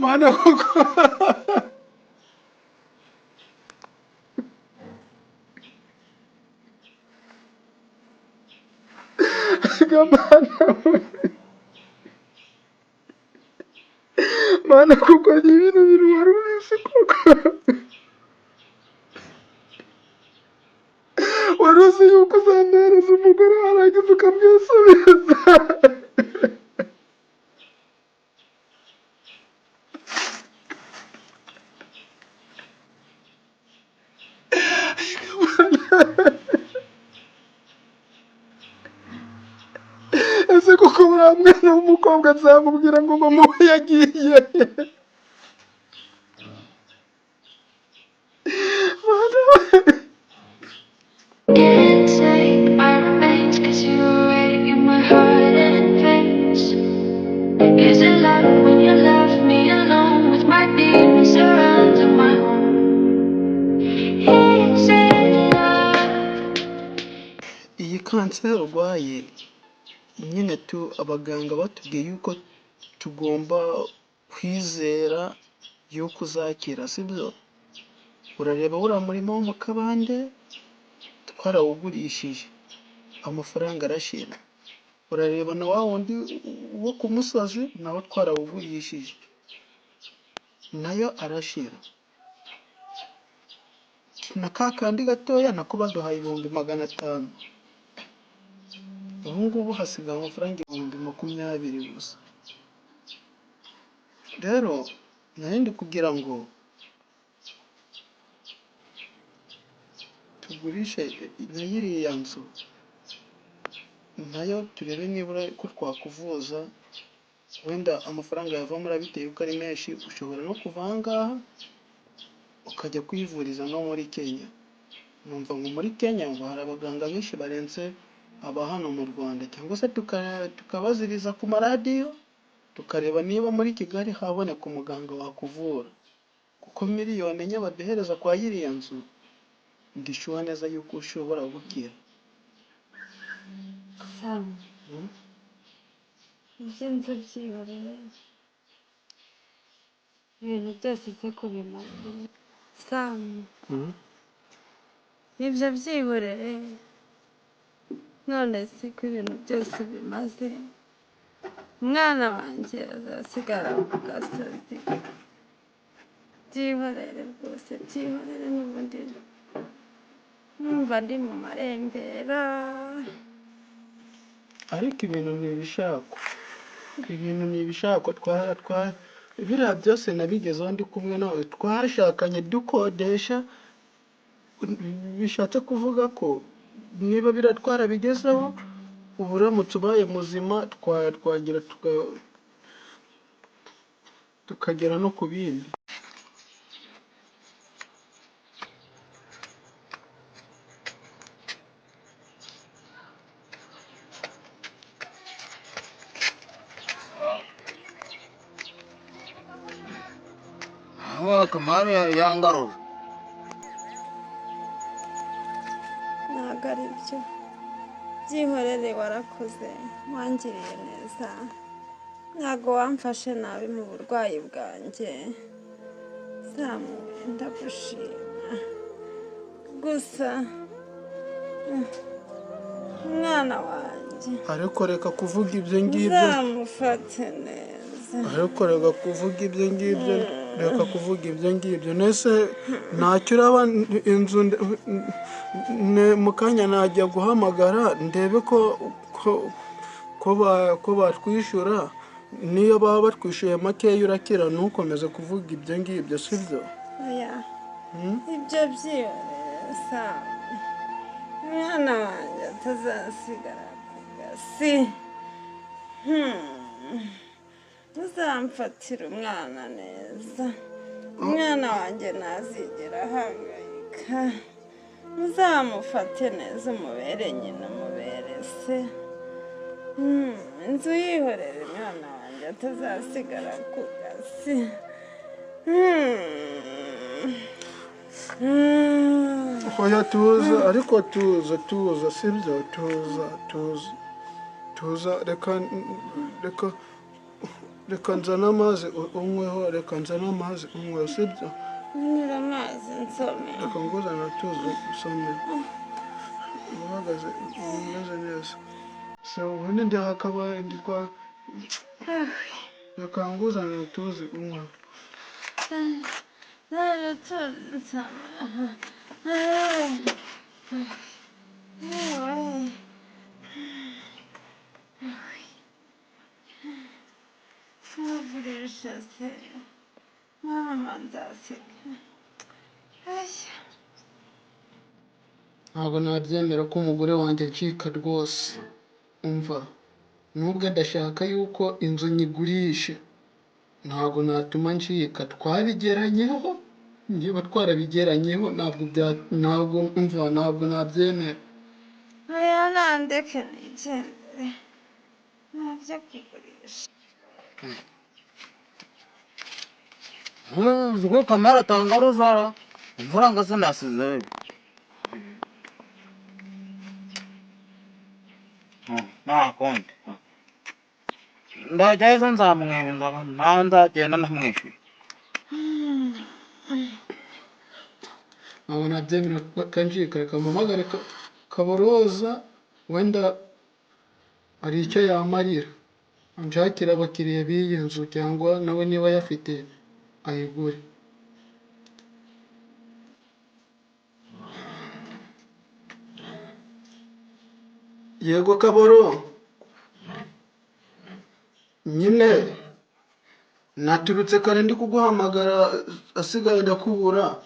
Mana koko. Mana we. Mana koko ibintu biri wari ubizi koko. Wari uzi yuko uzampereza umugore warangiza ukamwisubiza. Ese koko buriya mwana w'umukobwa nzamubwira ngo mama we yagiye? Mana we. Can't take my remains 'cause you were right in my heart and veins. Is it love when you left me alone with my demons surrounding my home? Is it love? Iyi kanseri urwaye nyine tu, abaganga batubwiye yuko tugomba kwizera yuko uzakira, sibyo? Urareba uriya murima wo mu kabande twarawugurishije, amafaranga arashira. Urareba na wa wundi wo ku musozi nawo twarawugurishije, nayo arashira. Na ka kandi gatoya nako baduhaye 500,000. Ubu ngubu hasigaye amafaranga 20,000 gusa. Rero nari ndi kugira ngo tugurishe na iriya nzu nayo, turebe nibura ko twakuvuza. Wenda amafaranga yavamo, urabitewe ko ari menshi, ushobora no kuva aha ngaha ukajya kwivuriza no muri Kenya. Numva ngo muri Kenya ngo hari abaganga benshi barenze aba hano mu Rwanda, cyangwa se tukabaziriza ku maradiyo, tukareba niba muri Kigali haboneka umuganga wakuvura, kuko 4 miliyoni baduhereza kwa iriya nzu, ndi sure neza yuko ushobora gukira. Sam, iby'inzu byihorere, ibintu byose se ko bimaze? Sam, ibyo byihorere. None se ko ibintu byose bimaze, umwana wanjye azasigara ku gasozi? Byihorere rwose, byihorere. N'ubundi numva ndi mu marembera. Ariko ibintu ni ibishakwa, ibintu ni ibishakwa. Twa biriya byose nabigezeho ndi kumwe nawe, twashakanye dukodesha. Bishatse kuvuga ko niba biriya twarabigezeho, ubu uramutse ubaye muzima twagera tukagera no ku bindi. Kamari yangarura. Ntabwo ari byo, byihorere. Warakoze, wangiriye neza, ntabwo wamfashe nabi mu burwayi bwanjye. Samu, ndagushima. Gusa umwana wanjye Ariko reka kuvuga ibyo ngibyo. Uzamufate neza. Ariko reka kuvuga ibyo ngibyo, reka kuvuga ibyo ngibyo. Nese ntacyo uraba inzu mu kanya najya guhamagara ndebe ko batwishyura. Niyo baba batwishyuye makeya, urakira. Ntukomeze kuvuga ibyo ngibyo, sibyo? Oya, ibyo byihorere Samu, umwana wanjye atazasigara ku gasi. Uzamfatira umwana neza, umwana wanjye ntazigera ahangayika. Uzamufate neza, umubere nyina, umubere se. Inzu yihorere, umwana wanjye atazasigara ku gasi. Oya, tuza, ariko tuza, tuza, sibyo? Tuza, tuza, tuza. Reka, reka. Reka nzane amazi unyweho, reka nzane amazi unyweho, sibyo? Nyura amazi nsome. Reka nguzane tuzi usome. Uhagaze umeze neza. So ubundi ndi hakaba ndi kwa reka nguzane tuzi unyweho. Nzane tuzi nsome. Navurisha se mama nzasiga. Ntabwo nabyemera ko umugore wanjye acika rwose. Umva, nubwo adashaka yuko inzu nyigurisha, ntabwo natuma ncika. Twabigeranyeho, niba twarabigeranyeho ntabwo bya ntabwo umva ntabwo nabyemera. Oya nandeke nigendere, ntabyo kugurisha. Ubwo kamara atanga ruzara amafaranga se nasizeyo. Nta kundi ndajyayo ejo nzamwemeza ntawe nzagenda ntamwishyuye. Ntabwo nabyemera ko ncika. Reka mpamagare Kaboroza, wenda hari icyo yamarira, anshakire abakiriya b'iyi nzu cyangwa nawe niba ayafite ayigure. Yego Kaboro, nyine naturutse kare ndi kuguhamagara asigaye ndakubura.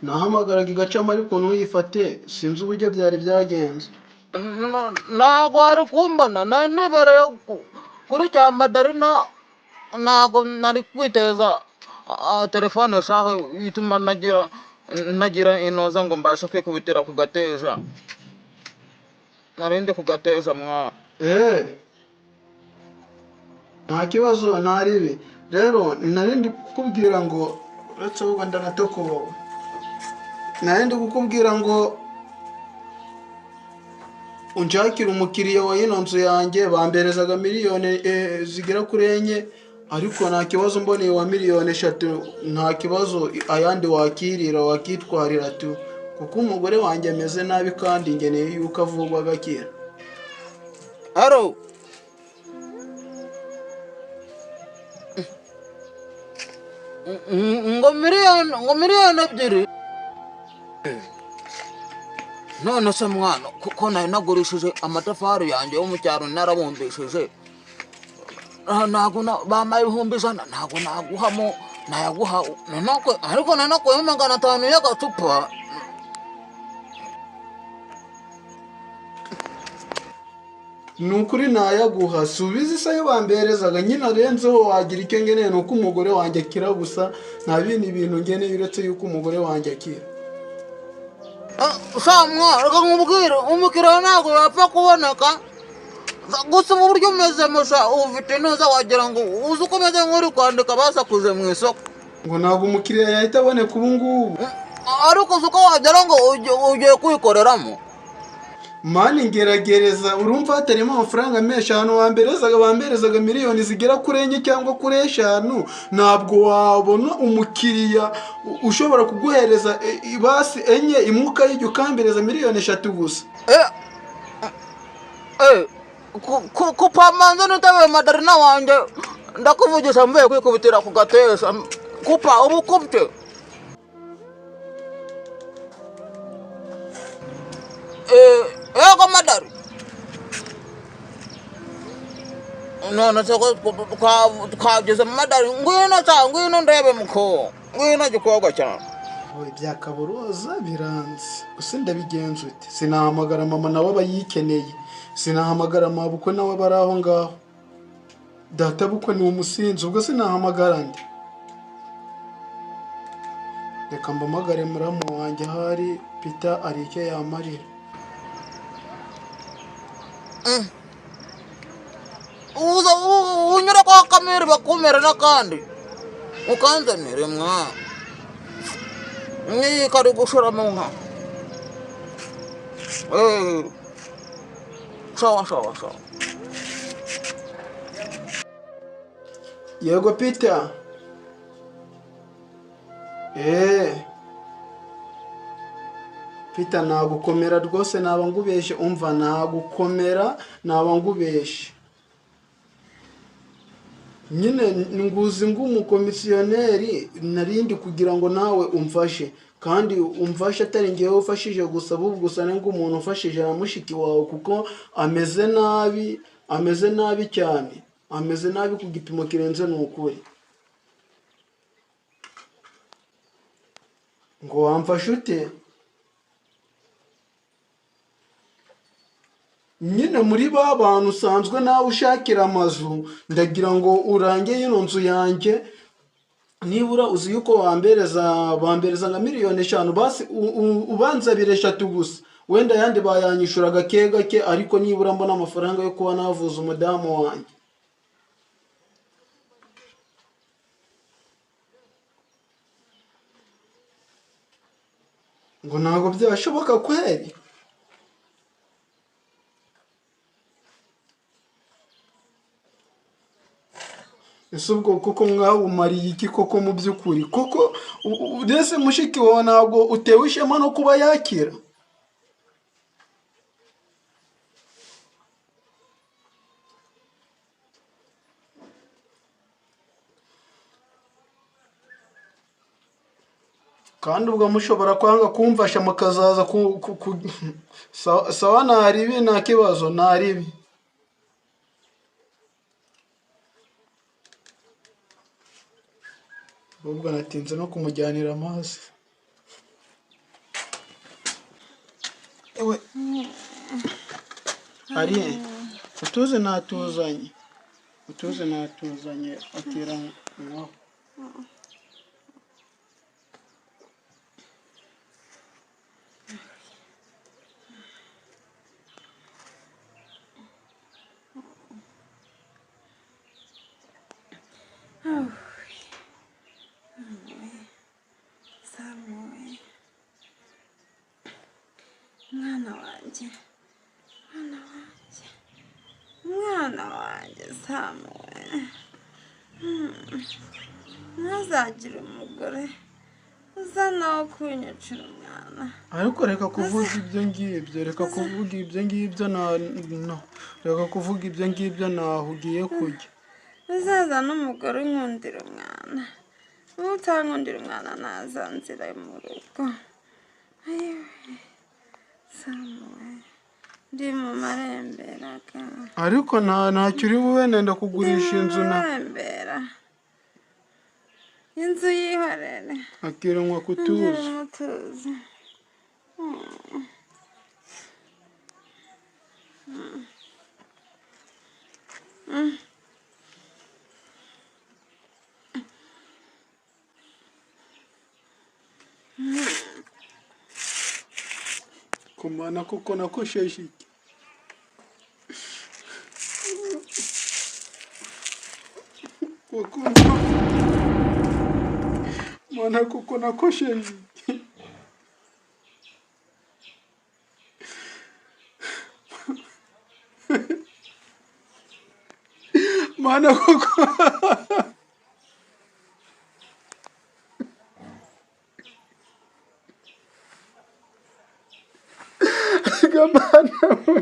Nahamagaraga igacamo ariko ntuyifate, sinzi uburyo byari byagenze. Ntabwo wari kumbona nari nibereye kuri cya madarina, ntabwo nari kwiteza telefone shaho ituma nagira inoza ngo mbashe kwikubitira ku gateja. Nari ndi ku gateja mwa. Nta kibazo, nta ribi. Rero nari ndi kukubwira ngo uretse ahubwo ndanatokobowe, nari ndi kukubwira ngo unshakire umukiriya wa ino nzu yanjye. Bamberezaga miliyoni zigera kuri 4, ariko nta kibazo mboneye wa miliyoni 3, nta kibazo, ayandi wakirira wakitwarira tu, kuko umugore wanjye ameze nabi kandi ngeneye yuko avurwa agakira. Alo. Ngo miliyoni 2. None se mwana, kuko nari nagurishije amatafari yanjye yo mu cyaro narabumbishije, ntabwo bampaye 100,000, ntabwo naguhamo nayaguha ariko nanakuyemo 500 y'agacupa. Ni ukuri nayaguha, subiza isa yo bamberezaga nyine arenzeho wagira icyo ngeneye, ni uko umugore wanjye akira gusa, nta bindi bintu ngeneye uretse yuko umugore wanjye akira. Sha mwana, reka nkubwire, umukiriya ntabwo yapfa kuboneka. Gusa ubu buryo umezemo sha, ufite intuza wagira ngo uzi uko umeze nk'uri kwandika basakuje mu isoko. Ngo ntabwo umukiriya yahita aboneka ubu ngubu. Ariko uzi uko wagira ngo ugiye kwikoreramo. Mani ngeragereza, urumva hatarimo amafaranga menshi. Ahantu bamberezaga miliyoni zigera kuri 4 cyangwa kuri 5, ntabwo wabona umukiriya ushobora kuguhereza ibasi 4 imwe ukayirya ukambereza miliyoni 3 gusa. Kupa manze nitabe madarina wanjye, ndakuvugisha mvuye kwikubitira ku gatesha. Kupa ubu kupye. Yego madari. None se ko twageze mu madari, ngwino sa, ngwino ndebe muko, ngwino gikobwa cyane. Ibya Kaboroza biranze gusa ndabigenza ute? Sinahamagara mama nawe aba yikeneye, sinahamagara mabukwe nawe aba ari aho ngaho, data bukwe ni umusinzi, ubwo sinahamagara nde? Reka mbamagare muramu wanjye ahari Peter ari icyo yamarira. Uza unyura kwa kamere bakumere n'akandi ukanzanire mwa n'iyi kari gushira mu nka. Sawa sawa sawa. Yego Peter. Eee Peter, nagukomera rwose naba ngubeshe. Umva, nagukomera naba ngubeshe nyine. Nguzi ng'umukomisiyoneri narindi kugira ngo nawe umfashe, kandi umfashe atari ngewe ufashije gusa, ahubwo gusa ni ng'umuntu ufashije na mushiki wawe, kuko ameze nabi, ameze nabi cyane, ameze nabi ku gipimo kirenze. Ni ukuri ngo wamfashe ute? Nyine muri ba bantu usanzwe nawe ushakira amazu, ndagira ngo urange ino nzu yanjye. Nibura uzi yuko wambereza, bambereza nka miliyoni 5, basi ubanza abiri eshatu gusa, wenda ayandi bayanyishura gake gake, ariko nibura mbona amafaranga yo kuba navuza umudamu wanjye. Ngo ntabwo byashoboka kweri? Ese ubwo koko mwawumariye iki koko mu by'ukuri koko? Mbese mushiki wawe ntabwo utewe ishema no kuba yakira? Kandi ubwo mushobora kwanga kumfasha mukazaza ku. Sawa sawa, ntaribi, nta kibazo, ntaribi. Ahubwo natinze no kumujyanira amazi. Ewe ari utuze, natuzanye utuze, natuzanye, atira mwaho. Samuel, mwana wanjye, mwana wanjye, mwana wanjye Samuel, ntazagire umugore uza nawe kunyicira umwana. Ariko reka kuvuga ibyo ngibyo, reka kuvuga ibyo ngibyo, na no reka kuvuga ibyo ngibyo, ntaho ugiye kujya. Uzaza n'umugore unkundira umwana, utankundira umwana ntazanzira mu rugo. Ayiwe Samuel, ndi mu marembera ga. Ariko nta ntacyo uri bube, nenda Ndi kugurisha mu inzu na marembera, inzu yihorere. Akiranwa Ngira kutuza. Umutuzo. Kumana koko nakosheje iki koko? Mana, koko nakosheje iki? Mana koko, mana we.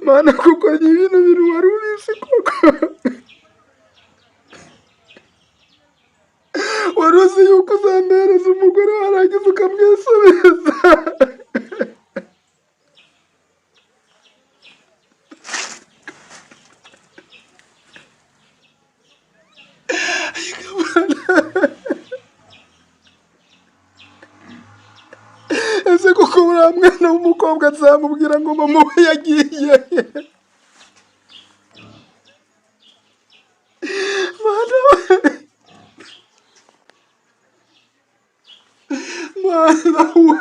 Mana koko, ibintu bintu wari ubizi koko? Wari uzi yuko uzampereza umugore warangiza ukamwisubiza? Ese koko uriya mwana w'umukobwa nzamubwira ngo mama we yagiye? Mana we, mana we.